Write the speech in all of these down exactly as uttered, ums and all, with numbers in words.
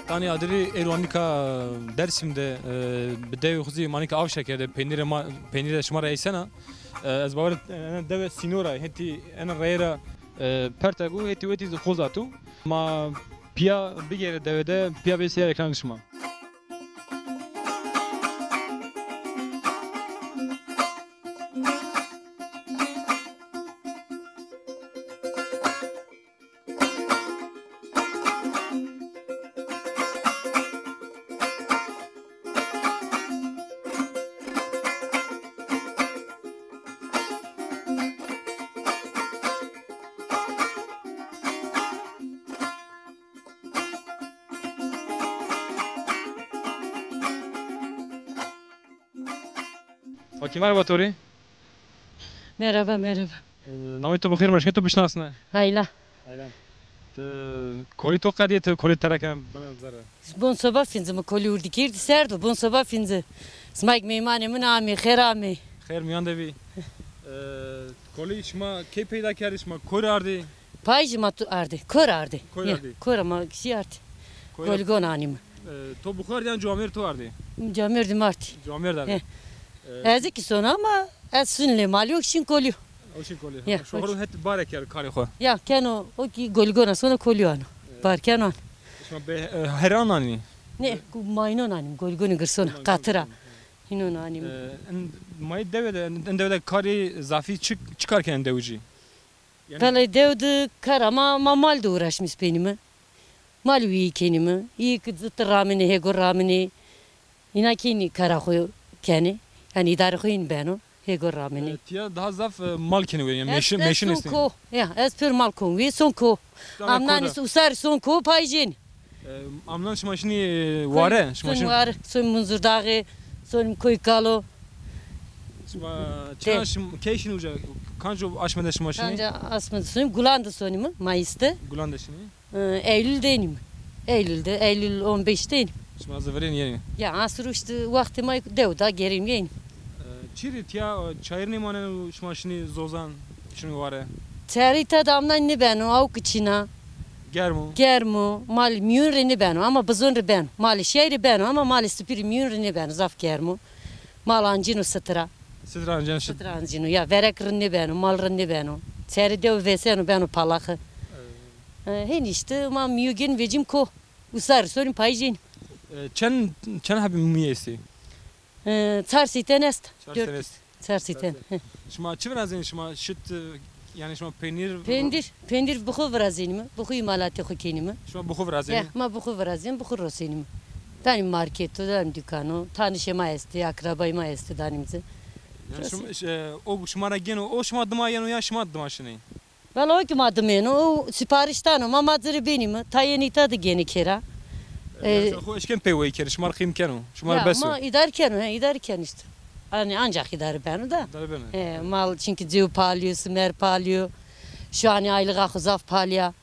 Tanî adirî êro anika Dersim de, e, bi dewê xo zî ma anika Avşeker de peynîrê ma, peynîrê şima ra eysena. E, ez bawer, e, ena dewe sînor a, hetî ena reyê ra, e, pertek o, hetî wetî zî xoza to. Ma pîya bigêrê dewe de, pîya bê seyr ekran şima. Okey, merhaba to rê. Merhaba, merhaba. E, namê to bi xêr, ma şikê to bişinasne? Hayla. Hayla. Ti kolî to qedîye, ti kolî tereke bena zere. Bon soba fînzi mi kolî urdî kerdî, serd o, bon soba fînzi. Simayk meymanê min amê, xêr amê. Xêr mîyan de bî. E, kolî şima key peyda kerdî, şima kor ardî? Payîjî ma tu ardî, kor ardî. Kor ardî. Kor ma kişî ardî. Kor. Golgon anîme. E, to bi xo ardî yan camêrd to ardî? Camêrdî mi ardî. Camêrd ardî. He. E, ez kî sona ama ez şin lê malî, o şin kolî. O şin kolî. Ya, şoxir het bare kerd karê xo. Ya, keno, o kî golgona sona kolî ano. E, bar keno an. Şima be, e, heran anî? Ne, ku maynon anîm, golgonî girsona, qatira. Hînon anîm. E, en, may dewe de, en dewe de karê zafî çi, çi kar kenê dewicî? Yanî belê dew de kara ma, ma mal de uğraşmîs benîme. Mal wîyî kenîme. Îyî ki zitî ramînê, hêgo ramînê. Îna kenî kara xo kenê. Yanî îdarê xo hîn beno. Hêgo ramînê. E, tiya daha zaf, e, mal kenê wê. Yanî meşin, meşin son ko. Ya, ez pir mal kon. Wî son ko. Amnan usar son ko payîjênî. E, amnan şima şinî, e, ware? Şima şinî ware, sonî Munzurdaxê, sonî Koykalo. Şima çira şim-, key şinî uca? Kanco aşme de şima şinî? Kanco aşme de sonî, Gulan de sonîme, Mayıs de. Gulan de şinî? E, Eylül de enîme. Eylül de, Eylül on beş de enîme. Şima zî virên yenî? Ya, asir işte wextê ma dew da gerîm yenî. E, çirî tiya, e, çayir nêmaneno, şima şinî zozan, şinî ware? Çerî ta damnan nêbeno, awk çin a. Germ o. Germ o. Mal mîyun rê nêbeno ama bizon rê beno. Malê şey rê beno ama malê sipî rê mîyun rê nêbeno. Zaf germ o. Mal ancîno sitira. Sitira ancîno. Sitira ancîno. Ya verek rind nêbeno, mal rind nêbeno. Çerî dew vêseno beno palaxi. E, hên işte ma mîyo gên vecîm ko. Usar sonî payîjênî. E, çend, çend hebî mîyê estê? E, çar sîten est. Çar sîten est. Çar sîten. He. Şima çi virazenî şima? Şit, e, yanî şima peynîr? Peynîr, peynîr bi xo virazenîme, bi xo îmalatê xo kenîme. Şima bi xo virazenî? Ya, ma bi xo virazenîme, bi xo rosenîme. Danîme marketo, danîme dukano, tanişê ma estê, akrabayê ma estê, danîme ci. Yanî şima, e, o şima ra gêno, o şima dima yeno ya şima dima şinê? Valla o ki ma dimêno, o sipariş dano, ma ma ci rê benîme, tayê nîta de gênê kêra. E, e, xo eşken peyweyî kenê, şima rê qîm keno, şima rê bes o. Ma îdare keno, he, îdare ken işte. Hani ancak îdare beno da. Îdare beno. He, mal çünkü cêw palî yo, simer palî yo. Şu anî aylığa xo zaf palî ya.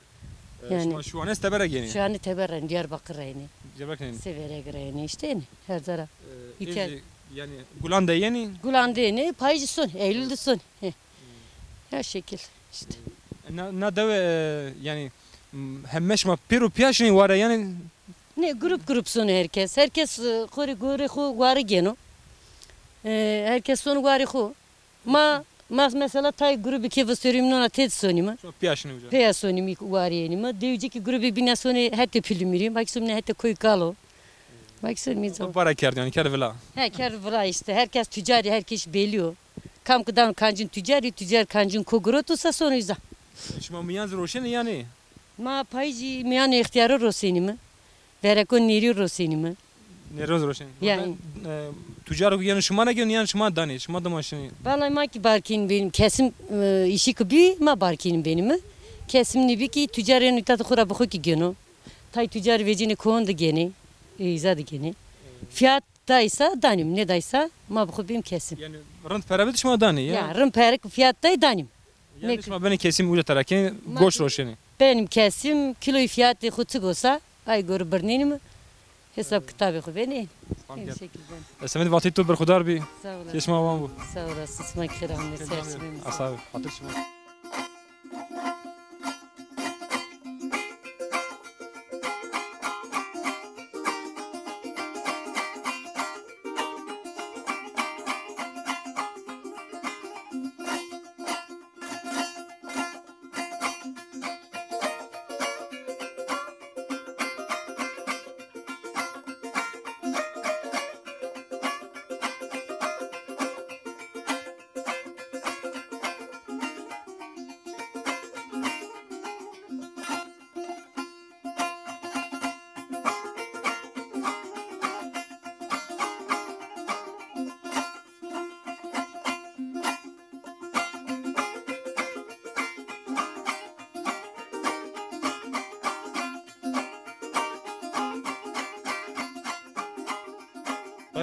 E, yanî şima şuane tebera gênê? Şuane tebera, Diyarbakır ra yenê. Diyarbakır yenê. Sêverek ra yenê işte yenê, her cara. E, îhtiyar. Yanî Gulan de yenê? Gulan de yenê, payîjî son, Eylül de son. He. Ya şekil işte. E, na, na dewe, e, yanî, m, heme şima pêro pîya şinê ware yanî? Ne, grup grup sonê herkes. Herkes, e, xo rê gorê xo ware gêno. E, herkes sonê warê xo. Ma, ma mesela tay grubî ke vistorîm nona têt sonîme. Şima pîya şinê uca? Pîya sonîme, ware yenîme. Dewicî ki grubî bîne sonê hetê Pilimîrî. Bak sonê hetê Koykalo. Bak sonê mîzo. Para kerd yanî, kerd vila. He, kerd vila işte. Herkes tucarî, herkes belî yo. Kam ki dano kancin tucarî, tucar kancin ko giroto sa sonê uza. Şima mîyan zî roşenê yanî? Ma payîjî mîyanê îxtîyaro rosenîme. Vereko nêrî rosenîme. Nêro zî roşenî. Yanî. Buradan, e, tucaro ki yeno şima ra gêno yan şima danê, şima dima şinê? Vallahi ma ki barkîn benîm, kesim, e, îşî ki bî ma barkîn benîme. Kesim nêbî ki tucar yeno îta de xo ra bi xo ki gêno. Tay tucar vecînê koon de gênê, e, îza de gênê. Fiyat daysa danîm, nêdaysa ma bi xo bîm kesim. Yanî rind pere bid şima danê ya? Ya, rind pere ki fiyat day danîm. Yanî şima benê kesim uca tera kenê, goş roşenê. Benîm kesim, kiloyî fiyatê xo çik o sa, ay gore birnenîme, hesab kitabê xo benê. Fam kerd. Semedê vateyê to berxudar bî. Sağ olasın. Kê şima awan bo. Sağ olasın. Sima xêr amê. Sağ olasın. Asabi, xatir şima.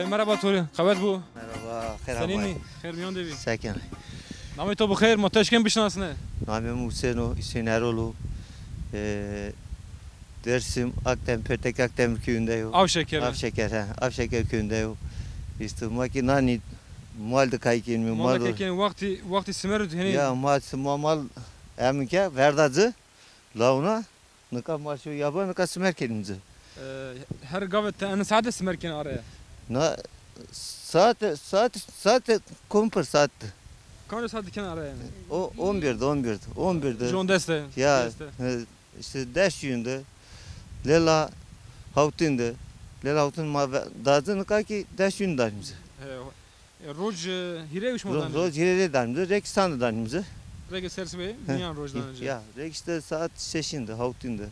Merhaba Torî, qewet bo. Merhaba, xêr amay. Senîn î? Xêr mîyan de bî. Sekin. Namê to bi xêr, ma to eşkên bişinasne? Namê mi Husên o, Husên Erol o. E, Dersim, Akdem, Pertek Akdem köyünde yo. Avşeker. Avşeker, he. Avşeker köyünde yo. İşte ma ki nani mal de kaykin mi, mal de kaykin, wextî, wextî simer henî. Ya, ma, ma mal emin ke verdacı, launa, nika ma şu yaba, nika simer kenimci. E, her gave te en saate simer ken araya? Na, saat, saat, saat, kompir saat. Kaç saat ken araya yani? O, on birde, on birde, on birde. Jon deste. Ya, deste. He, işte deş yünde, lela hawtinde, lela hawtin ma ve-, dazı nika ki deş yün danimci. He, e, roj, e, hîrê şima danimci? Roj hîrê danimci, rek sande danimci. Rek sersibê, he, dünyan roj danimci. Ya, rek işte saat şeşinde, hawtinde.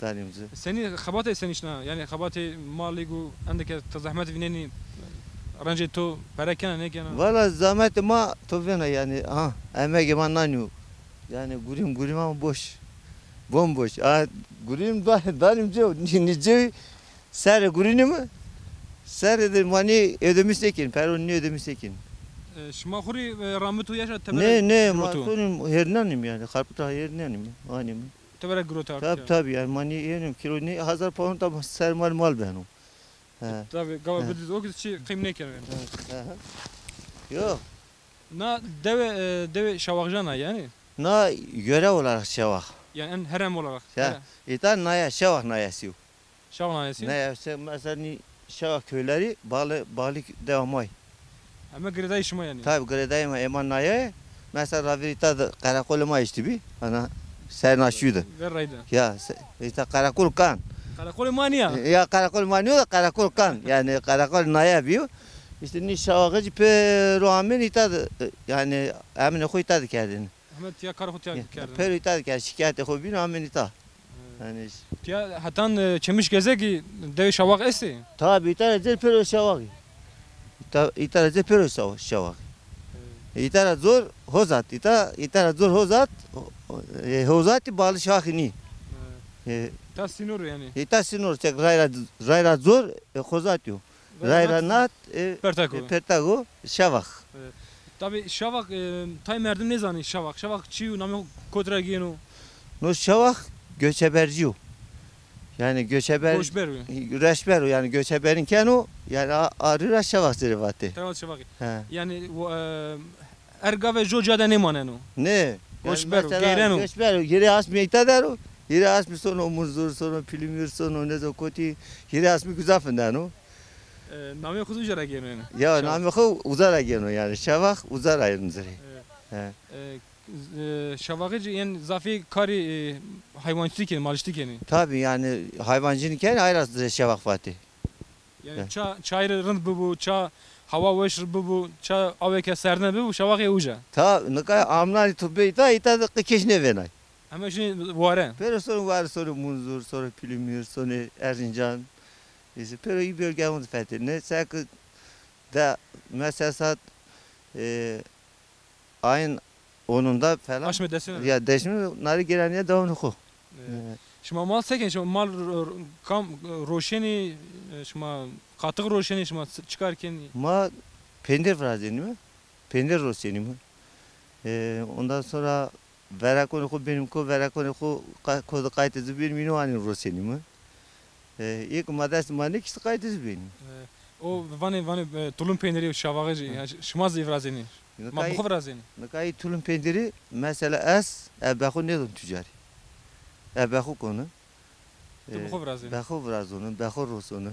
Danimci. Senî xebatê senî şina? Yanî xebatê malî û endeke ti zehmet vînenî, rencê to pere kena, nêkena? Valla zahmetê ma to vêna yanî, ha, emegê ma nanî yo. Yanî gurîm, gurîm ama boş. Bomboş. A, gurîm da-, danimci yo. Nî-, nîcê serê gurînî mi? Serê de ma nî ödemiş nêkin, pero nî ödemiş nêkin. E, şima xwu rî, e, ramit û yaşa teber. Ne, ne, ma sonîm hêrnenîm yanî. Xarpita hêrnenîm, anîm. Tebera girota artık. Tabi, tabi, yanî ma nî yenim kilo nî hazar pound da ser mal mal beno. He. Tabi, gava bidiz o ki çi qîm nêkeno yanî. He, he. Yok. Na dewe, e, dewe Şavaxjan a yanî? Na yöre olarak Şavax. Yani en herem olarak. Ya, ita naya Şavax nayesi yo. Şavax nayesi? Naya, se-, mesela nî Şavax köyleri bağlı, bağlı dewa may. Ama girêdayî şima yanî? Tabi girêdayî ma, ema naye, mesela ravîr îta de qereqolê ma îşte bî, ana ser naşû de. Ver rayde. Ya, se-, îta qereqol kan. Qereqolê ma nîya? Ya, qereqolê ma nîyo da qereqol kan. Yanî qereqol naye bîyo. Îşte nî Şavaxicî pêro amên îta de, yanî emînê xo îta de kerdêne. Heme tiya karê xo tiya kerdêne. Pêro îta de kerd, şikayetê xo bîn amên îta. Yanî tiya hetan, e, Çemişgezekî dewê Şavax estê? Tabi, îta ra zêr pêro Şavaxî. Îta, îta ra zêr pêro Şava-, Şavaxî. E, îta ra zor Hozat, îta, îta ra zor Hozat, e, Hozatî bağlı Şavaxî nî. E, ta sînor yanî. Îta sînor çek rayra, rayra zor, e, Hozat yo. Rayra nat, e, Pertago. E, Pertago, Şavax. E, tabi Şavax, e, tay merdim nêzanî Şavax. Şavax çi yo, namê kot ra gêno? No Şavax göçeberci yo. Yanî göçeber, göçber o. Reçber o, yanî göçeberin keno, yanî a-, arî ra Şavax zêre vatê. Tewal Şavaxî. He. Yanî, e, er gave jo ca de nêmaneno. Ne. Göçber o, mesela geyreno. Göçber o, hîrê asmî îta der o, hîrê asmî sono Munzur, sono Pilimîr, sono nêzon kotî, hîrê asmî guza findeno. E, namê xo uca ra gêno yanî? Ya, namê xo uca ra gêno yanî. Şavax uca ra yeno zirê. Evet. He. E, e, Şavaxicî yên zafî karî, e, haywancîtî kenî, maliştî kenî. Tabi yanî hayvancînî kenî, ay ra zirê Şavax vatê. Yanî ça, çayî rind bibo, ça hawa weş bibo, ça awêke serdin bibo, Şavaxî uca. Ta nika amnanî to bê îta, îta de qe keş nêvênay. Heme şinî ware. Pêro sonê ware, sonê Munzur, sonê Pilimîr, sonê Erzincan. Îşte pêro î bölge de fetêne. Seke de mesela saat, e, ayın onunda falan. Aşmê deşîme. Ya deşîme, nare gêrenî ya dewamê xo. E, şima mal se kenî? Şima mal ro-, ro-, kam, e, roşenî, e, şima qatix roşenî, şima çi kar kenî? Ma pendir virazenîme, pendir roşenîme. E, ondan sonra verekonê xo benîme ko, verekonê xo qa-, ko de qaytê ci benîme, îno anîme roşenîme. E, ê ke ma dest ma nêkişt qaytê ci benîme. E, o vanê, vanê, e, tulum peynirî Şavaxicî, yanî şima zî virazenî? Ma bi xo virazenî. Nika î tulum peynirî mesela ez, e, be xo nêzon tucarî. E, be xo kono. Tu bi xo virazenî. Be xo virazono, be xo rosono.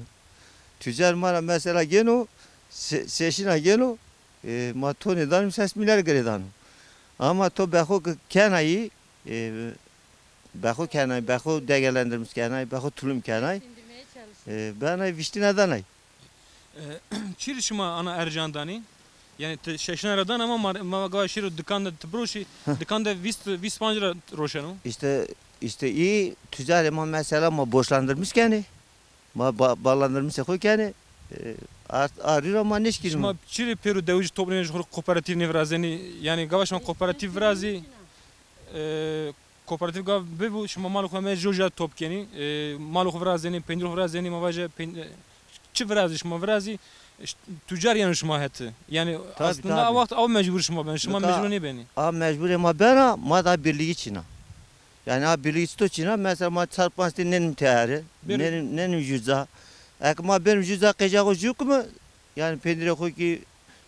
Tucar ma ra mesela gêno, se-, seşina gêno, e, ma tonê danîme ses mîlyar girê dano. Ama to be xo ke kenayî, e, be xo kenay, be xo değerlendirmiş kenay, be xo tulum kenay, e, benay vîştîna danay. E, çi rê şima ana ercan danî? Yanî ti şeşina ra dan ama ma, ma gava şêro dikan de ti biroşî, dikan de vîst, vîst panc ra roşeno. İşte, işte î tucarê ma mesela ma borçlandırmış kenê. Ma ba-, bağlandırmışê xo kenê. E, art-, arî ra ma nêşkînîme. Şima çi rê pêro dewicî topnenê ji xo rê kooperatîf nêvirazenî? Yanî gava şima kooperatîf virazî, e, kooperatîf gav bibû, şima malê xo heme joja top kenî, e, malê xo virazenî, peynîrê xo virazenî, ma vaje peyn-, e, Çi virazî şima virazî, ş-, tucar yeno şima heti. Yanî Tabii, aslında a tabii. Wext aw mecbur şima ben, şima Nika mecbur nêbenî. A mecburê ma bena, ma da birligi çîna. Yanî a birligi çito çîna, mesela ma çar panc tî nenim teyare, Bêrê- nenim, nenim juca. Eke ma benim juca qeca xo jukime, yanî pendirê xo ki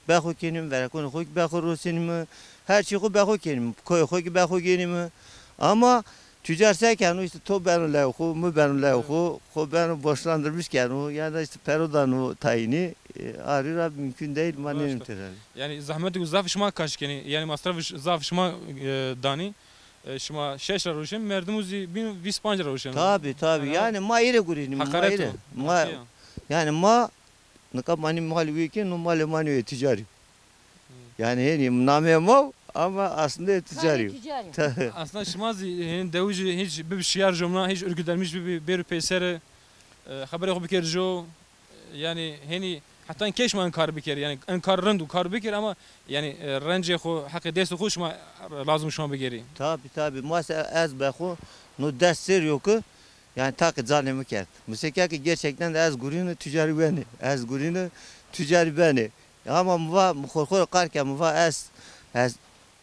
be xo kenîme, verekonê xo ki be xo rosenîme, her çî xo be xo kenîme, koyê xo ki be xo genîme. Ama tucar se keno, îşte to beno lewê xo, mi beno lewê xo, xo beno borçlandırmış keno, ya da îşte pero dano tayînî, e, arî ra mümkün değil, ma nênim tedavî. Yanî zehmetê ku zaf şima kaş kenî, yanî masraf ş-, zaf şima, e, danî. E, şima şeş ra roşên, merdimû zî bîn vîst panc ra roşên. Tabii, tabii. Yanî, yanî ma îre gurînîme, ma îre. Ma, yanî ma Nika ma nî malî wî kî, no malê ma nîyo, tucarî. Yanî henî nameyê ma, ama aslında tucarî. Tucarî. Aslında şima zî henî dewijî hiç bibi şiyar jomna, hiç örgütlenmiş bibi, bêrû peyser, e, xeberê xo bikerî jo, yanî henî heta key şima en kar bikerî, yanî en kar rind û kar bikerî ama yanî, e, rencê xo, heqê destê xo şima lazim şima bigerî. Tabii, tabii. Ma se ez be xo no des serrî yo ki, yanî taqê canê mi kerd. Mi se ke ki gerçekten de ez gurîne tucarî benê. Ez gurîne tucarî benê. Ama mi va, mi xo xo rê qar ke, mi va ez, ez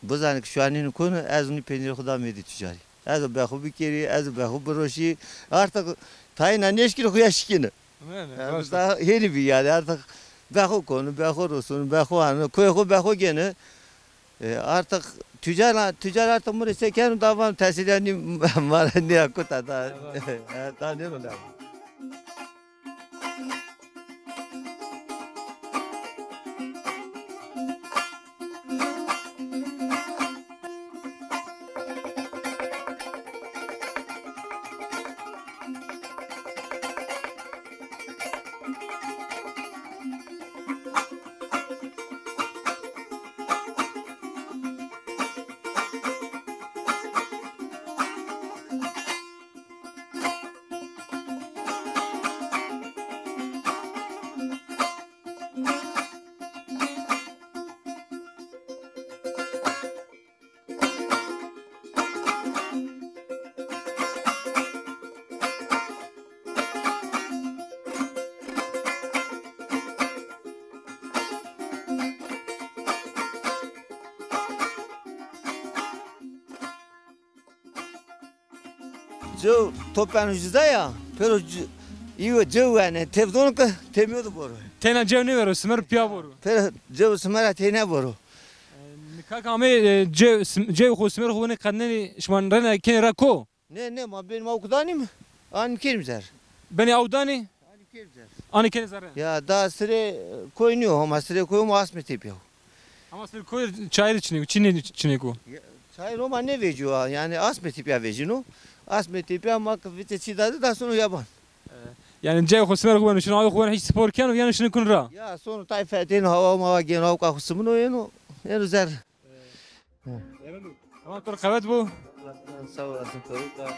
bizanê ki şuanîne kone, ez nî penîrê xo da mêdî tucarî. Ez o be xo bikerî, ez o be xo biroşî. Artık tayîna nêşkîne, xo ya şikîne. Yanî, biz daha hênî bî yanî, artık be xo kone, be xo rosono, be xo ano, koyê xo be xo gene. E, artık tucar, tucar artık mi rê se keno, da van tesîrîya nî ma ra nîya kuta da. E, da nêno lewê. Cew topeno cida ya, pero c-, îwe cew wene, tevdon ke temiyo de boro. Tena cew nêvero, simer piya boro. Pero cew simera teyne boro. E, nika ke amê, e, cew, sim-, cew xo, simer xo wene qednenî, şima rena kenê ra ko? Ne, ne, ma benîme aw kudanîme. Anîme kenîme zer. Benî aw danî? Anîme kenîme zer. Anî kenî zerre. Ya da sirê koy nîyo, ama sirê koy ma asmê tepîya. Ama sirê koy çayîrî çinê, çinê, çinê ko. Ya, çayîr o ma nêvecîyo, yanî asmê tepîya vecîno. Asmê tepîya ma ke vite çî dade da sono yaban. E, yanî cayê xo simer xo weno, şino awê xo weno, hiç spor keno, yanî şino kun ra? Ya, sono tay fetêno, hawa mawa gêno, awka xo simino yeno, yeno zer. Tamam, to rê qewet bo. Sağ olasın, to rê da.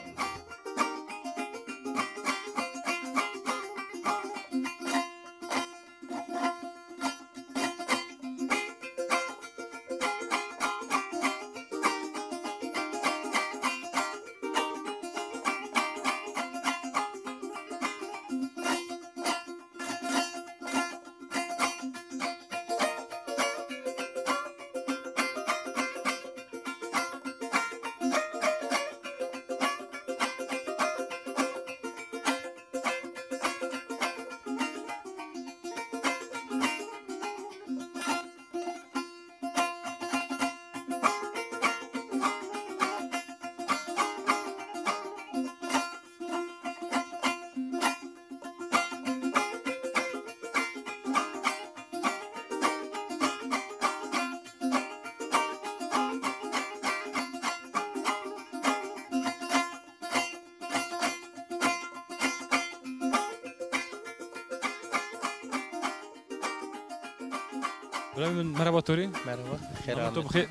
Birayê min, merheba to rê. Merheba, xêr amê. Namê to bi xêr?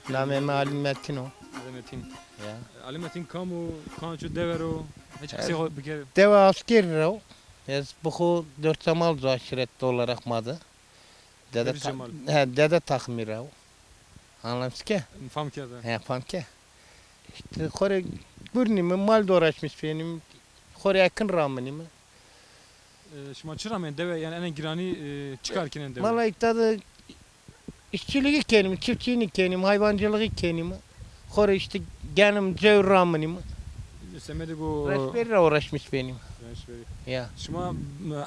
Namê mi Alî Metin o. Alî Metin. Ya. Alî Metin kam o, kanço dewe ro? Hiç qisey xo bikerê. Dewe Asker ra o. Ez bi xo Dört Cemal aşîret olarak ma de. Dede Dört Cemal. He, Dede Takmî ra o. Anlamış ke? Fam kerda. He, fam ke. İşte xo rê gurnîme, mal dolaşmış benîme. Xo rê ekin raminîme. E, şima çi ramên dewe, yanî ene giranî, e, çi kar kenên dewe? Mala îta de işçiliği kenîm, çiftçiliği kenîm, hayvancılığı kenîm. Xo rê işte genim, cewr raminîm. Semedê go. Reşberî ra uğraşmış benîm. Reşberî. Ya. Şima,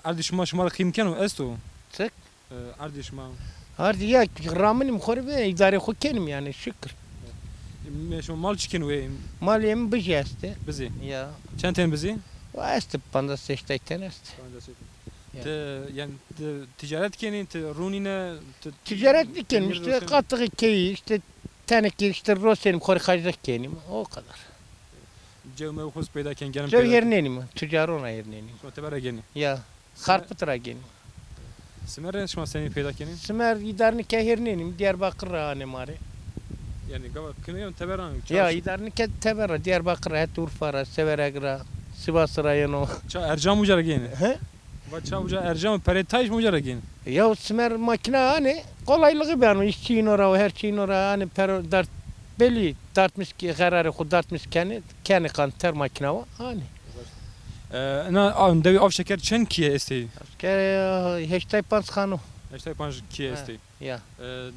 e, erdî şima, şima rê qîm keno, esto? Çik? E, erdî şima? Erdî ya raminîm xo rê be, îdarê xo kenîm yanî, şukir. E, şima mal çi kenî wê? Malê mi bijî estê. Bizî? Ya. Çend ten bizî? Wa estê, pancas heştay ten estê. Pancas heştay ten. Ya. Ti, yanî, ti ticaret kenî, ti rûnîne, ti... Ticaret nîkenîm, îşte qatixî keyî, îşte tenekî, îşte rosenîm, xo rê xerclix kenîm, o kadar. Cew mew xo zî peyda kenî, genim peyda kenî. Cew hêrnenîm, tucaron ra hêrnenîm. Şima teber ra genî? Ya, Xarpit ra genîm. Simer rê şima senî peyda kenî? Simer îdarnike hêrnenîm, Diyarbakir ra anê ma rê. Yanî gava kime yon teber ra? Ya, îdarnike teber ra, Diyarbakir ra, het Urfa ra, Severek ra, Sivas ra yeno. Ça ercam uca ra genî? He? Va ça uca ercam, perê tay şima uca ra gênî? Ya simer makîna anê, kolaylığı beno, işçî îno ra û her çî îno ra anê, pero dart belî, dartmiş ki xerarê xo dartmiş kenê, kenê kanter makîna wa, anê. E, ina, a, dewê Avşeker çend kîye estê? Avşeker, e, heştay panc xano. Heştay panc kîye estê. Ya. E,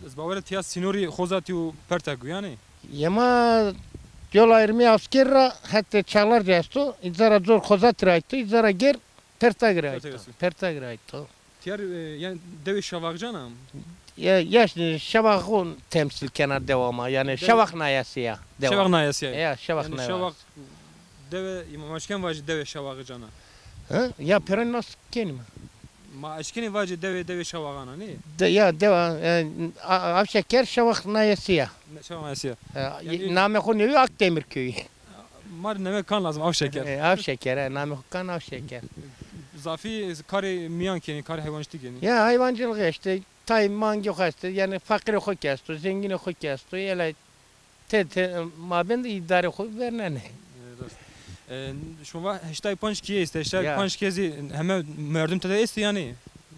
ez bawer tiya sînorî Xozatî û Pertek yanî? Yema yol ayrımı Avşeker ra hetê Çağlarca esto, îca ra cor Xozatî ra ito, îca ra gêr Pertag ra ito. Pertag ra ito. Tiyar, e, yanî dewê Şevaxcan a? Ya, ya şevaxon temsil kena dewa ma. Yanî Şevax nayesî ya dewa. Şevax nayesî ya. Ya, Şevax nayesî. Yanî Şevax dewe, ma eşkenî vajî dewê Şevaxcan a. Hı? Ya pêro nas kenîme. Ma eşkenî vajî dewê, dewê Şevaxan a, nê? De, ya dewa, e, a, Avşeker Şevax nayesî ya. Şevax nayesî ya. E, yanî namê xo nêwî Akdemir köyü. Ma rê name kan lazim, Avşeker. E, Avşeker, e, namê xo kan Avşeker. Zafî karê mîyan kenî, karê heywancîtî kenî? Ya, hayvancılık işte, tay mangê xo estê, yanî feqîrê xo kî esto, zengînê xo kî esto, elay te, te, mabên de îdarê xo vernenê. E, rast. E, şima va heştay panc kîye estê, heştay panc kîye zî heme merdim tede estê yanî?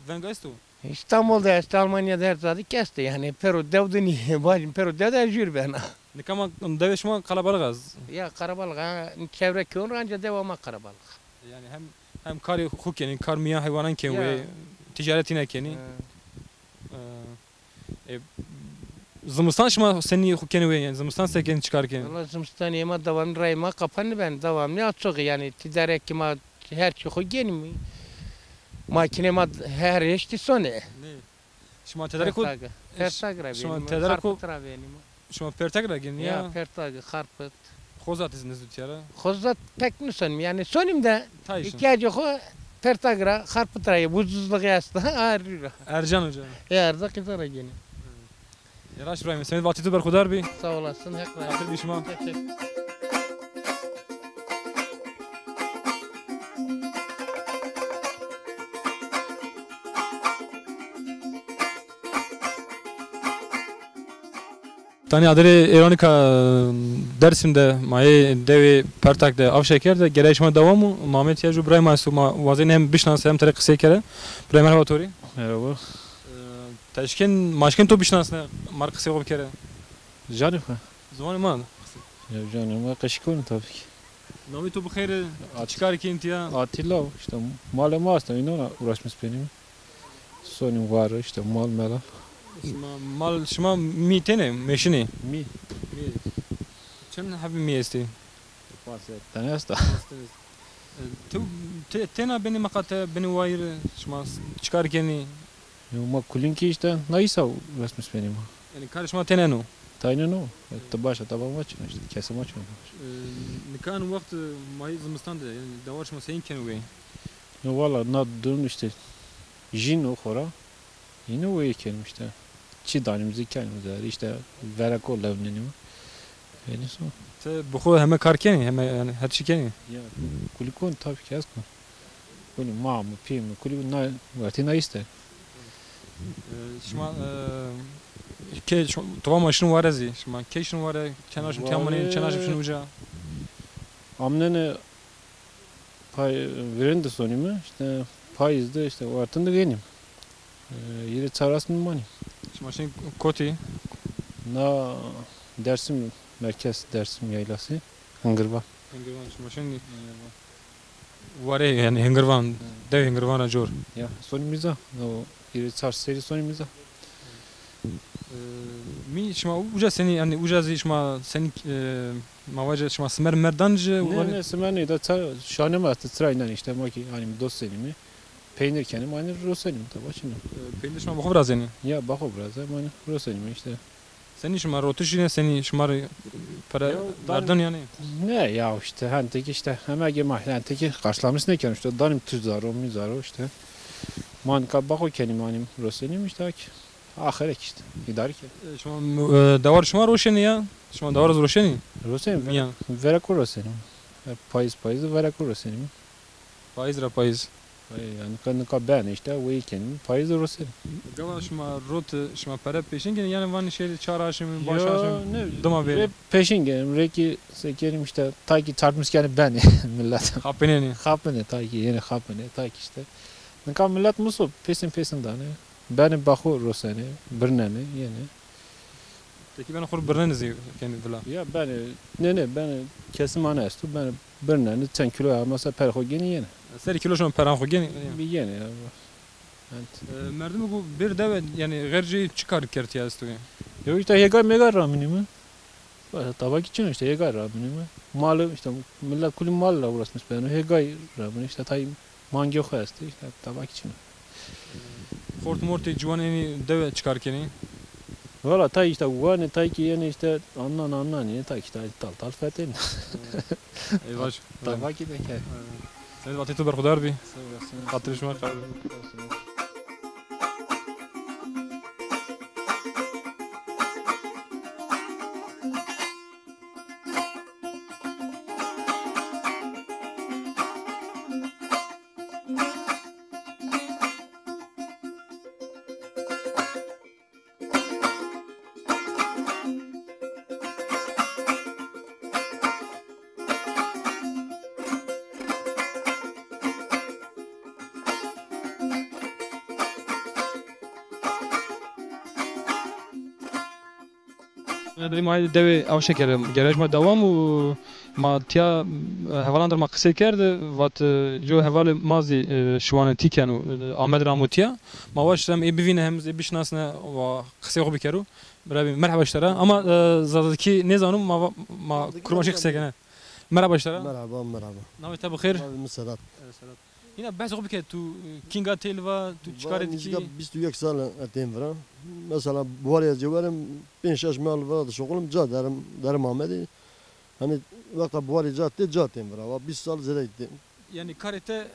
Veng esto? İstanbul de estê, Almanya de her ca de kî estê yanî, pêro dew de nî, bacim pêro dew de jûr bena. Nika ma dewê şima qelebalix a? Ya, qelebalix a, çevre kewon ra anca dewa ma qelebalix. Yanî hem, hem karê xo kenî, kar mîyan heywanan kenî wê, ticaret îne kenî. E, e, zimistan şima senî xo kenî wê, yanî zimistan se kenî, çi kar kenî? Wela zimistanî ema devamlı rayê ma kapanî ben, devamlı açıq yanî, ti derekî ma her çî xo genî. Makînê ma her heştî sonê. Nê. Şima tedarî ko... Pertag. Pertag ra şima benîme, tedarî ko... Xarpit ra benîme. Şima Pertag ra genî ya? Ya, Pertag, Xarpit. Xozat zî nizî tiya ra? Xozat pek nîsonîm, yanî sonîm de îhtîyacê xo Pertag ra, Xarpit ra yê, ucuzluğu esta, a rî ra. Ercan uca. Ya, erzaq îta ra genî. Ya raşt İbrahim, semed vatê to berxudar bî. Sağ olasın, Heq razî. Xatir bî şima. Teşekkür. Tanî adirê êronika Dersim de, ma yê dewê Pertak de, Avşeker de, gerayê şima dewam o. Ma amê tiya, ju birayê ma esto, ma wazêne hem bişinasne hem tede qisey kere. Birayê, merheba to rê. Merhaba. E, ti eşken, ma eşken to bişinasne, ma rê qisey xo bikere? Canê xo. Ziwanê ma. Ya canê ma qeşik o tabii ki. Namê to bi xeyr, çi kar kenî tiya? Atilla, işte malê ma esta, înan ra uğraşmış benîme. Sonîm war, işte mal melal. Şima mal, şima mî tenê, mêşinê? Mî. Mî. Çend hebî mî estê? Panc sey tene esta. Panc sey tene est. E, tu, te, tena benî meqate, benî wayîr, şima s-, çi kar kenî? Yo, ma kulîn kî işte nayîsa resmis benî ma. Yanî karê şima têne no? Tayne no. E, ti başa taba ma çin işte, kesê ma çin. E, nika en wext, e, ma yê zimistan de, yanî dewar şima seyîn kenî wê? Yo, valla na durum işte jîn o xora. Yine wê kenîm işte. Çi danîm zî kenîm zerrî, işte vereko lewnenîm. Yanî so. Ti bi xo heme kar kenî, heme yanî her çi kenî? Ya, kulî kon tabii ki ez kon. Kulî ma mi, pî mi, kulî na wertî na îşte. E, şima, e, ke, şima, to va ma şin ware zî. Şima key şin ware, çend roj şin tiya manên, çend roj şin uca? Amnene pay, virên de sonîme, işte payîz de, işte wertin de gênîm. E, yirê çar asmî manî. Şima şin kotî? Na Dersim merkez, Dersim yaylası, Hıngırvan. Hıngırvan, şima şin. Hıngırvan. Warê, yanî Hingirvan, dew Hingirvan ra cor. Ya, sonî Mîza. O hîrê çar serî sonî Mîza. E, mî şima uca senî, yanî uca zî şima senî, e, ma vace şima simer merdan ci. Ne, ne, simer nê, da ça-, şane ma estî, çira înan îşte, ma kî hanî dost senîme. Peynir kenîme, hanî rosenîme, taba çin o. E, peynir şima bi xo virazenî? Ya, bi xo virazenîme, hanî rosenîme îşte. Senî şima rotiş îne, senî şima rê pere verdin yanî? Ne ya, îşte, hentekî îşte, hemegê ma, hentekî qarşılamış nêkeno, îşte, danîm tu zaro, mî zaro, îşte. Ma nika bi xo kenîme, hanî rosenîme, îşte, akî. Axirek îşte, îdare ke. E, şima, e, dewar şima roşenî ya? Şima dewar zî roşenî? Rosenîme, ya, vereko rosenîme. E, payîz, payîz vereko rosenîme. Payîz ra payîz. E, yanî nika, nika benê îşte, weyî kenîme, payîz rosenîme. Gava şima rot, şima pere pêşin kenî, yanî vanî şêrî çar aşmî, baş aşmî, dima bêrî? Rê pêşin kenîme, rê kî se kenîme îşte, tay kî çarpmiş kenîme benê milet. Xapinenî? Xapinê, tay kî yenê xapinê, tay kî îşte. Nika milet muso pêsin pêsin danê. Benê bi xo rosenê, birnenê, yenê. Peki benê xo rê birnenê zî kenî vila? Ya benê, nê, nê, benê kesî ma nêesto, benê birnenê, çend kîlo ya masa perê xo gênê yenê. Serê kîlo şima peran xo gênê? Bi yenê ya. Evet. E, merdimê ku bêr dewe, yanî xêr ci çi kar kertî esto? Yo îşte hêgay mêgay ramînîme. Taba kî çin o, îşte hêgay ramînîme. Mali, îşte milet kulî mal ra uğraşmış beno. Hêgay ramînîme, îşte tay mangê xo estê, îşte taba kî çin o. Xort mortê ciwanê enî dewe çi kar kenî? Valla tay îşte wanê, tay kî yenê îşte annan annan yenê, tay kî tay tal tal fetênê. Ey vaş. Taba kî de ke. Seyîd Vatê to berxudar bî. Sağ olasın. Xatirê şima. Dayê ma dewê Avşekerî, gerek ma dewam û ma tiya, e, hevalan der ma qisey kerd, vat, e, yo hevalê ma zî, e, şiwanê tî keno, e, Amed ra amo tiya. Ma waşt em ê bivîne hem zî ê bişinasne wa qisey xo bikero. Bira bî, merheba ji te ra. Ama, e, zazakî nêzano, ma va-, ma kurmancî qisey kene. Merheba ji te ra. Merhaba, merhaba. Navê te bi xêr? Navê mi Sedat. E, Sedat. Hîna behsê xo bike, tu, e, kînga têl va, tu çi karê dikî? Nizîka bîst û yek sal e têm vira. Mesela buharê ez cêwerim, pênc şeş mal vira dişoxulim, ca derim, derim Amedê. Hani wexta buharê ca tê, ca têm vira. Wa bîst sal zêde têm. Yanî karê te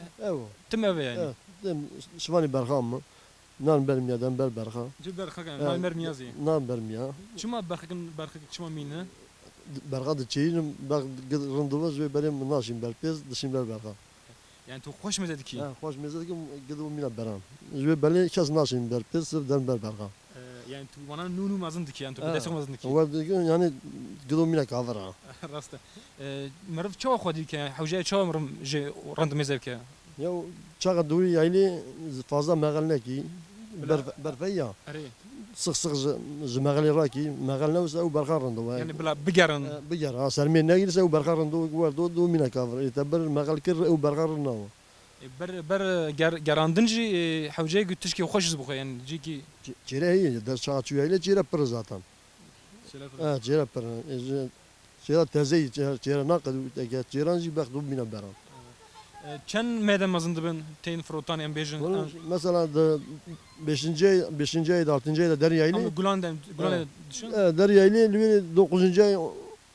tim ev e yanî? Evet, tim şivanî berxan mi. Nan bermîya, dem ber berxa. Ci berxa kena, nan bermîya zî. Nan bermîya. Çima berxekin, berxek çima mîne? Berxa de çêyînim, berx gid rind va, ji wê belê mi naşîn ber pêz, dişîn ber berxa. Yanî tu xweş mêze dikî? Ha, xweş mêze dikî, gid û mîna beran. Ji wê belê kes naşîn ber pêz, sirf dem ber berxa. E, yanî tu wana nû nû mezin dikî, yanî tu bi destê xo mezin dikî? Wer dikî, yanî gid û mîna kavir a. Rast e. E, meriv çawa xwedî ke, hewceyê çawa meriv jê rind mêze bike? Ya, çaxa dûrî yaylê fazla mexel nekî. Bila. Berf-, berfey ya. Erê. Six six ji, ji mexelê rakî, mexel newse ew berxa rind o. Yanî bila bigerin. E, biger, ha, sermê negîrse ew berxa rind o, werdo, do mîna kavir. Ê te bir mexel kir, ew berxa rind nawo. E, ber, ber ger-, gerandin jî, e, hewceyê ku tişkê xweş zî bixwe, yanî cîkî. Çê-, çêre heye, der çaxa çû yaylê çêre pir zaten. Çêre pir. Ha, çêre pir. E, ji, Çêra tezeyî, çê-, çêra naqedî, eke çêran jî bext û bîna beran. E, çend mêde mezin dibin tên firotan, em bêjin? Mesela de beşinci ay, beşinci ay de, altıncı ay de derî yaylî. Ama gulan de, gulan de düşün. E, derî yaylî, li wê dokuzuncu ay,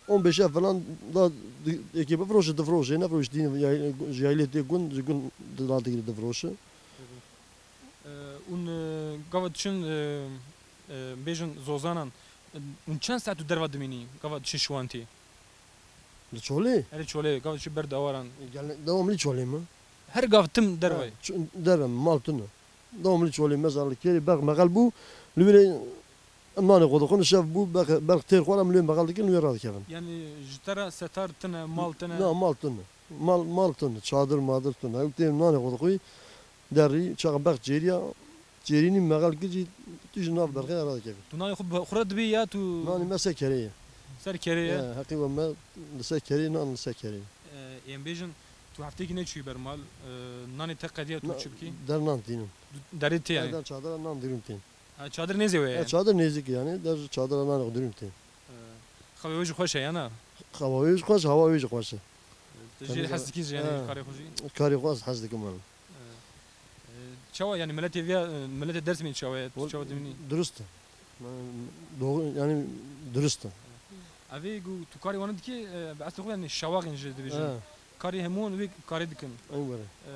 on beşe falan da di-, eke bifroşe, difroşe, nefroşe, dîn yaylî, ji yaylî tê gun, ji gun da digirî difroşe. E, un, e, gava düşün, e, e, bêjin zozanan, e, un çend saet tu derva dimînî, gava düşün şiwantî? Li Çolê? Erê Çolê, gava düşün ber dawaran. Gel-, devamlı Çolê mi? Her gav tim dervayê? Ha, ç-, derve mi, mal tune. Devamlı Çolê, mesela li kêrê berx mexel bû, li wê rê nanê xwe dixwin, şev bû, berx, berx têr xwar em li wê mexel dikin, li wê radikevin. Yanî ji te ra setar tune, mal tune? Na, mal tune. Mal, mal tune, çadir madir tune. Ew têm nanê xwe dixwî, derî, çaxa berx çêrîya, çêrînî mexel kir jî, tu ji nav berxê ra dikevî. Tu nanê xwe bi xwu re dibî ya tu? Nanê me ser kerê ye. Ser kerê ye? He, heqî we me li ser kerê, nan li ser kerê ye. E, em bêjin, Tu hefteyekî nêçûyî ber mal, e, nanê te qedîya, tu çi bikî? Der nan tînim. Derê tê yanî? Der çadira nan dirûn tên. Ha, çadir nêzê we yanî? E, çadir nêzîk yanî, der çadira nanê xo dirûn tên. E, xewê we jî xweş e yana? Xewa wê jî xweş, hewa wê jî xweş e. Tu jê hez dikî yanî, karê xo jî? Karê xo ez hez dikim yanî. E, e, çawa yanî miletê vîya, e, miletê Dêrsimî çawa ye? Tu çawa dibînî? Durust e. Doğru, yanî durust e. Evê ku tu karê wan dikî, e, bi eslê xo yanî şawaxên jê dibêjin. He. Karê hemû wan wê karê dikin. Ew were. E,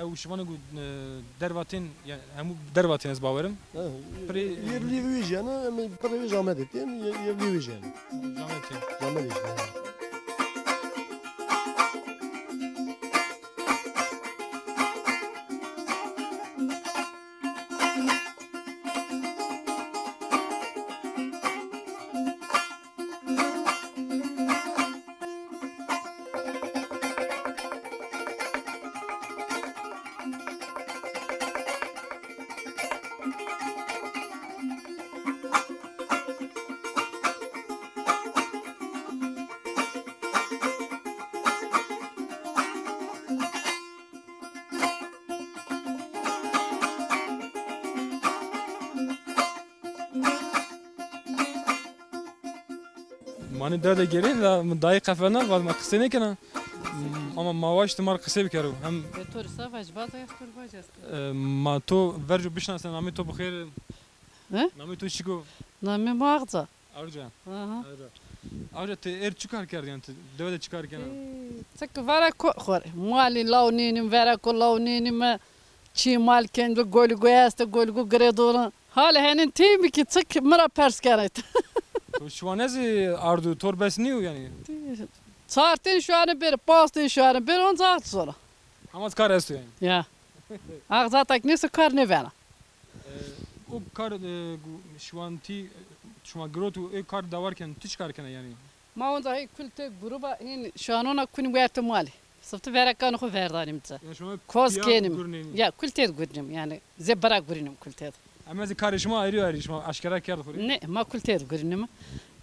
e, ew şivanê ku, e, dervatên, yanî hemû dervatên ez bawerim. He. Pirê yerlî wî jî yanî, em pirê wî Amedê tên, ye-, yerlî wî jî yanî. Amedê tên. Amedê jî. Manê dewe de gêrê la mi dayî qefena, vat ma qisê nêkena. Ama ma waşt ma rê qisê bikero. Hem e, to rê sa vaj, vaza ya to rê vaj est. E, ma to verco bişinasena, namê to bi xêr. He? Namê to çik o? Namê mi Axca. Axca. Aha. Axca. Axca, ti êr çi kar kerd yanî, ti dewe de çi kar kena? Ê, çik vera ko xo rê. Malî law nênim, vera ko law nênim. Çî mal kendo, golî go esto, golî go girêdono. Halê henên tey mi ki çik mi ra pers kenê. To şiwan ez ardu, to rê bes nîyo yanî? Çar tên şiwanê bêrê, panc tên şiwanê bêrê, onca zor a. Hema kar esto yanî? Ya. Axca tak nêse kar nêvena. E, o kar, e, gu-, şiwantî, e, şima girot û ê kar dewar ken, ti çi kar kena yanî? Ma onca hey kul tê gruba, hên şiwanona kunî wertê malî. Sifte verekanê xo verdanîm ci. Yanî şima koz kenîm. Ya, kul têd gurînîm, yanî zê bira gurînîm kul têd. Ema zî karê şima ayrî ayrî, şima aşkera kerd xo rê? Nê, ma kul têd gurînîm.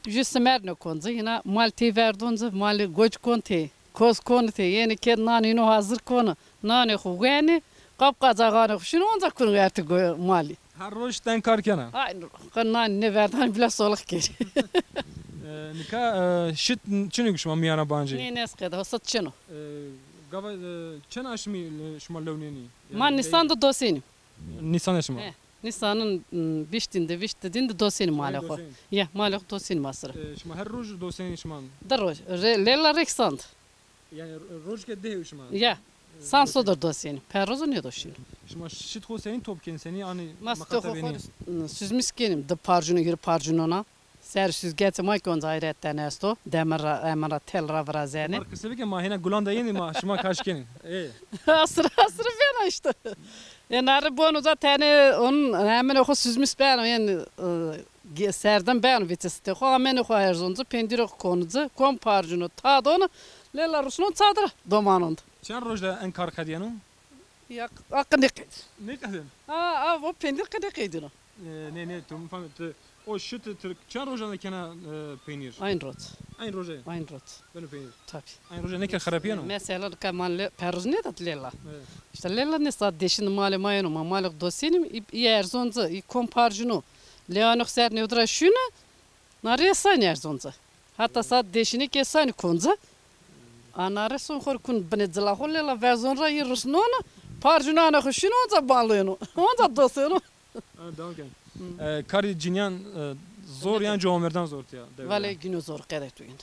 Jû simer nêkon ci, hîna mal tey verdon ci, malî goc kon tey, koz kon tey, yenî ked nanê îno hazir kon, nanê xo wenê, qap qacaxanê xo şino, onca kun wertê go-, malî. Her roj ten kar kena? Aynî roj. Qe nanî nêverdanî, bila solix kerî. E, nika, e, şit çin o ki şima mîyana bancî? Nê, nêzî qede, hosat çin o. E, gava, e, çend aşmî, e, şima lewnênî? Ma yanî nîsan de dosenî. Nîsan de şima? He, nîsanın, m, vîştîn de, vîşt didîn de dosenî malê xo. Dosenî. Ya, malê xo dosenî ma sira. E, şima her roj dosenî şima? Di roj. Re-, lêla rêksan de. Yanî ro-, rojke di hew şima? Ya. San sodir dosenî. Perrozo nêdoşîno. Şima şit xo senî top kenî, senî anî? Ma stê xo xo, ı, süzmüs kenîm, di parcûno, hîrê parcûnona. Ser süzgecê ma ki onca ayreten esto. Demir ra, emin ra, tel ra virazenê. Ma rê qisê bike, ma hêna gulan de yenî, ma şima kaş kenî. Ê. Asir, asir vena îşte. Ê, nare bon uza tenê on, eminê xo süzmüs beno, yenî, ı, Ge-, serdin beno vîtî sitê xo, amenê xo erzon ci, pêndîrê xo kon ci, kom parcûno, tadono, lêla rusnon çadir domanon de. Çend roj de en kar qedîyeno? Ya, a qe nêqedîno. Nêqedîno? A, a, o pêndîr qe nêqedîno. E, nê, nê, tu mi fam-, tu, o şit, tu çend rojan de kena, e, peynîr? Aynî roj. Aynî roje? Aynî roj. Beno peynîr. Tabî. Aynî roje nêke xerepîyeno? Mesela nika ma lê-, perroz nêda lêla. Evet. Îşte lêla nê saet deşîn de malê ma yeno, ma malê xo dosenîm, î, î erzon ci, î kom parcûno. Lewanê xo ser nêwdira şûne, na rê sanî erzon ci. Hata saet deşîne ke sanî kon ci. A na rê son xo rê kun binê cila xo, lêla verzon ra î rusnon, parcûnanê xo şûn onca balêno. Onca dosêno. Ha, devam ken. Hı. E, karê cinîyan, e, zor yan, ciwanmerdan zor tîya? Vale, ginî zor qede tu yin.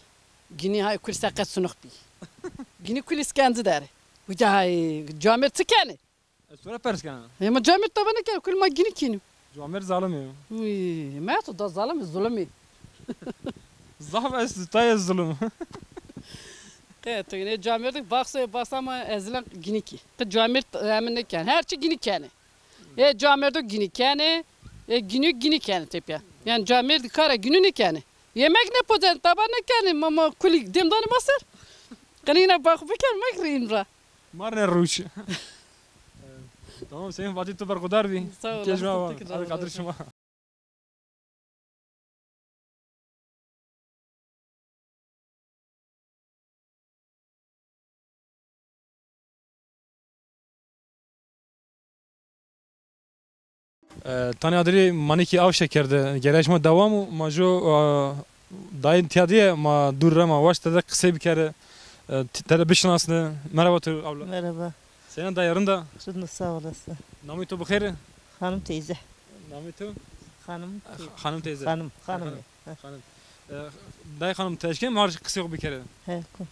Ginî hay kul seqet sunux bî. Ginî kul îskencî der ê. Uca hay, ciwamêrd çi kenê? Ez to ra pers kena. Hema ciwamêrd taba nêkeno, kul ma ginî kenî. Ciwamêrd zalim ê. Uy, ma to da zalim ê, zulum ê. Zaf ez tayê zulum. Qe to yine ciwamêrd baxsê, baxsa ma ezilen ginî kî. Qe ciwamêrd emin nêken. Her çi ginî kenê. Ê ciwamêrdo ginî kenê, ê ginî ginî kenê tepîya. Yanî ciwamêrdî kara ginî nêkenê. Yemek nêpocenê, taba nêkenê, ma, ma kulî dem danê ma ser. Qenî yine baxu biken, ma rîn ra. Ma rê rûç. Tamam, Semî, vatê to berxudar bî. Sağ ol. Kej ma va. Hadi, qadir şima. E, Tanî Adirî Manikî Avşeker de gerayîş ma dewam o. Ma jo, e, dayê tîya de yê, ma dûr ra ma waşt tede qisey bikerê. E, ti-, tede bişinasnê. Merhaba to abla. Merhaba. Sena dayê, rind a? Rind o, sağ olasın. Namê to bi xêr? Xanim teyze. Namê to? Xanim teyze. Xanim teyze. Xanim, xanim. Xanim. Heh. Xanim. E, dayê xanim, ti eşkenê ma rê qisey xo bikerê? He, kon.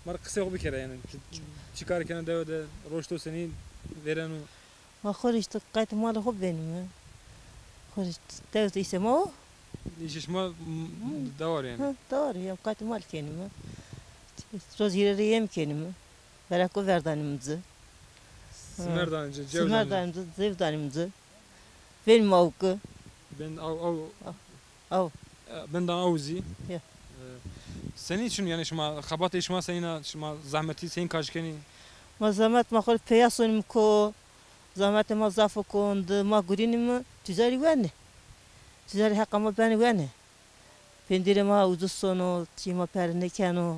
Ma rê qisey xo bikerê yanî. Çi, çi, çi kar kenê dewe de, roşto senî vêreno? Ma xo rê îşte qaytê malê xo benîme. Xo rê dewe de îşê ma o. Îşê şima, m, dewar yanî? Hı, dewar ya, qaytê mal kenîme. Roz hîrê rê yem kenîme. Bereko verdanîme ci. Simer danîme ci, cew danîme ci. Simer danîme ci, cew danîme ci. Venîme awki. Bend aw, aw. Aw. E, bendan aw zî. Ya. E, senî çin yanî şima, xebatê şima senîn a, şima zehmetî senîn kaş kenî? Ma zehmet, ma xo rê peya sonîme ko. Zehmetê ma zaf o ko, di ma gurînîme, tîcarî wenê. Tîcarî heqa ma benê wenê. Pendîrê ma ucuz sono, çî ma pere nêkeno.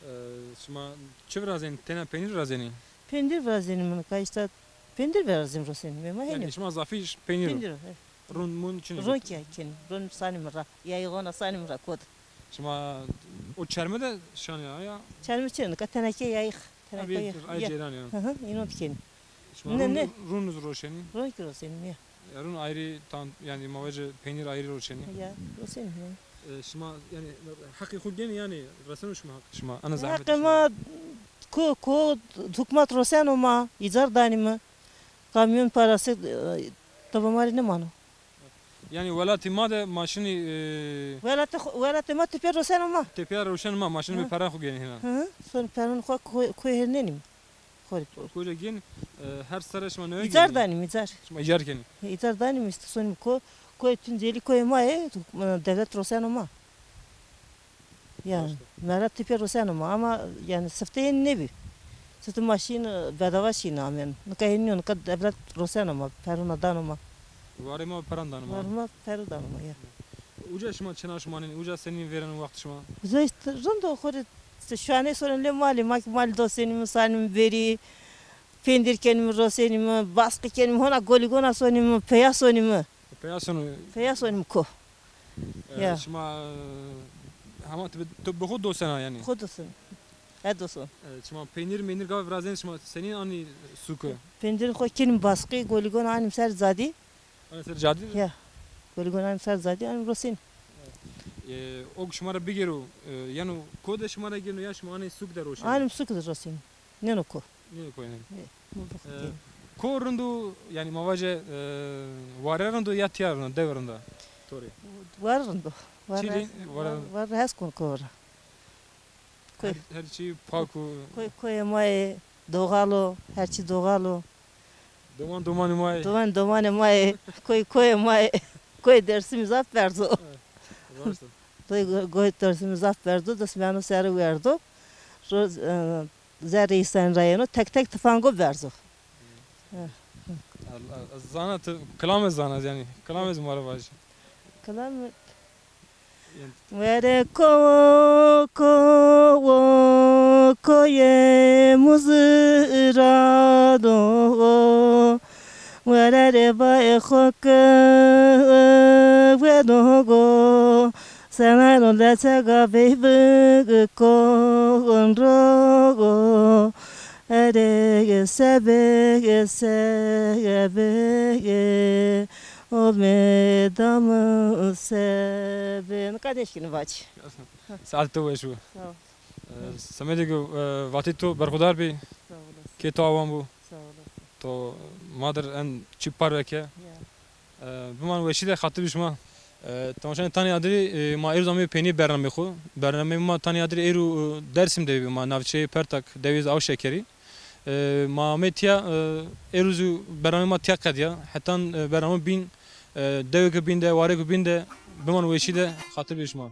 E, şima çi virazenî? Tena peynîr virazenî? Peynîr virazenîme nika îşte, peynîr virazîme rosenîme ma hênî. Yanî şima zafî ş-, peynîr o? Peynîr o, he. Rûn mûn çin o? Rûn ke kenîme, rûn sanîme ra. Yayîxona sanîme ra ko de. Şima o çerme de şanê ya? Çerme çin o, nika teneke yayîx. Teneke yayîx. Ay ceyran ya. Hı hı, înon de kenîme. Şima rûn, rûn zî roşenî? Rûn kî rosenîme ya. Rûn ayrî tan, yanî ma vajê peynîr ayrî roşenî. Ya, roşenî ya. E, şima yanî heqê xo gênî yanî reseno şima heqê şima? Ena zehmetê şima. Heqê ma ko, ko hukmat roseno ma, îcar danîme. Kamyon parası, e, teba ma rê nêmano. Yanî welatê ma de ma şinî, e, welatê xo, welatê ma tepîya roseno ma. Tepîya roşeno ma, ma şinî bi peran xo gênî hîna. Hı hı. Son peran xo ko-, koy hêrnenîme. Xo rê. Ko-, koja gên, e, her serre şima newe gênî? Îcar danîme, îcar. Şima îcar kenî? He, îcar danîme îşte, sonîme ko, koyê Tuncelî koyê ma yê, e, dewlet roseno ma. Ya, mera tepîya roseno ma ama yanî sifte hênî nêbî. Sifte ma şîn, e, bedava şîn amên. Nika hênî yo, nika dewlet roseno ma, perona dano ma. Warê ma peran dano ma. Warê ma pero dano ma, ya. Uca şima çina şima nîn, uca senîn vêreno wext şima? Uca îşte rind o, xo rê îşte şuanê sonîme lê malî, ma kî malî dosenîme, sanîme verî, pendîr kenîme, rosenîme, basqî kenîme, hona golîgona sonîme, peya sonîme. Peya sono? Peya sonîme ko. E, ya. Şima, e, hema ti bi, ti bi xo dosena yanî? Xo dosen. He doson. E, şima peynîr meynîr gava virazenî, şima senîn anî sûke? Pendîrê xo kenîme basqî, golîgon anîme ser cadî. Anî ser cadî? Ya. Golîgon anîme ser cadî, anîme rosenîme. E, o ke şima ra bigêro, e, yeno ko de şima ra gêno ya şima anî sûk de roşenî? Anîme sûk de rosenîme. Nêno ko. Nêno ko yanî. E, ma bi xo kenîme. E, ko rind o, yanî ma vaje, e, ware rind o ya tîya rind o, dewe rind a to rê? Ware rind o. Ware hes, ware hes kon ko ra. Koy. Her, her çî pak o. Koy, koyê ma yê, doğal o, her çî doğal o. Doman domanê ma yê. Doman domanê ma yê, koy koyê ma yê. Koyê Dêrsimî zaf berz o. Evet, rast o. Koy, koyê Dêrsimî zaf berz o, dismeno sere werdo. Ro-, e, zerrê îsanî ra yeno, tek tek tifango berz o. Zana ti, kilame zana yanî, kilame zî ma ra vajî. Kilame. Were kowo, kowo, koyê muzî ra do. Were rê bayê xo ke wedo go. Senero leçega veyvig kon rogo. Erege sebege sebege ome damı sebe. Nika nêşkîne vacî. Saetê to weş bo. Sağ ol. E, semedê ke, e, vatê to berxudar bê. Sağ olasın. Kê to awan bo. Sağ olasın. To ma dir en çî parve ke. Ya. E, biman weşî de, xatir bi şima. E, temaşanê Tanî Adirî, e, ma êrûz amê peynî bernameyê xo. Bernameyê ma Tanî Adirî êrû, e, Dêrsim de bî, ma navçeyê Pertak, dewêz Avşekerî. E, ma amê tîya, e, êrûz û bernameyê ma tîya qedîya. Hetan, e, bername bîn, e, dewêko bîn de, warêko bîn de, biman weşî de, xatir bi şima.